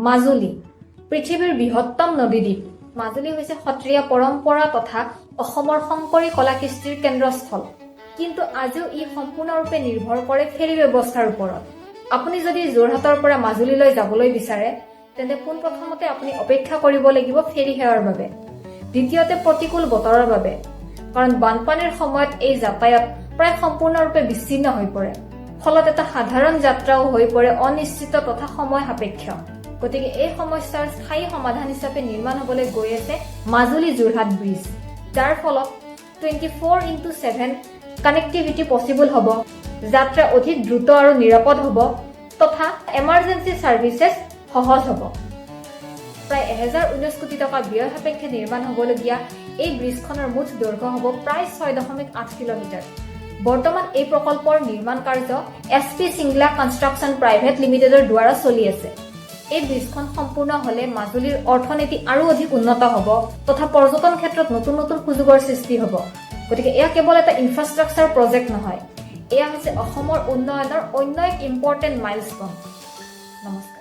মাজুলী, পৃথিৱীৰ বৃহত্তম নদীদ্বীপ মাজুলী হৈছে সত্ৰীয়া পৰম্পৰা তথা অসমৰ শংকৰী কলা কৃষ্টিৰ কেন্দ্ৰস্থল। কিন্তু আজিও ই সম্পূৰ্ণৰূপে নিৰ্ভৰ কৰে ফেৰী ব্যৱস্থাৰ ওপৰত। আপুনি যদি যোৰহাটৰ পৰা মাজুলীলৈ যাবলৈ বিচাৰে, তেন্তে পোনপ্ৰথমতে আপুনি অপেক্ষা কৰিব লাগিব ফেৰী সেৱাৰ বাবে, দ্বিতীয়তে প্ৰতিকূল বতৰৰ বাবে, কাৰণ বানপানীৰ সময়ত এই যাতায়াত প্ৰায় সম্পূৰ্ণৰূপে বিচ্ছিন্ন হৈ পৰে। ফলত এটা সাধাৰণ যাত্ৰাও হৈ পৰে অনিশ্চিত তথা সময় সাপেক্ষ। গতিকে এই সমস্যাৰ স্থায়ী সমাধান হিচাপে নিৰ্মাণ হ'বলৈ গৈ আছে মাজুলী যোৰহাট ব্ৰিজ, যাৰ ফলত 24x7 connectivity possible হ'ব, যাত্ৰা অধিক দ্ৰুত আৰু নিৰাপদ হ'ব তথা এমাৰ্জেঞ্চি ছাৰ্ভিচেছ সহজ হ'ব। প্ৰায় 1019 কোটি টকা ব্যয় সাপেক্ষে নিৰ্মাণ হ'বলগীয়া এই ব্ৰিজখনৰ মুঠ দৈৰ্ঘ্য হ'ব প্ৰায় 6.8 কিলোমিটাৰ। বৰ্তমান এই প্ৰকল্পৰ নিৰ্মাণ কাৰ্য S P Singla construction private লিমিটেডৰ দ্বাৰা চলি আছে। এই ব্ৰিজখন সম্পূৰ্ণ হ'লে মাজুলীৰ অৰ্থনীতি আৰু অধিক উন্নত হ'ব তথা পৰ্যটন ক্ষেত্ৰত নতুন নতুন সুযোগৰ সৃষ্টি হ'ব। গতিকে এয়া কেৱল এটা ইনফ্ৰাষ্ট্ৰাকচাৰ প্ৰজেক্ট নহয়, এয়া হৈছে অসমৰ উন্নয়নৰ অন্য এক ইম্পৰ্টেণ্ট মাইলষ্টন। নমস্কাৰ।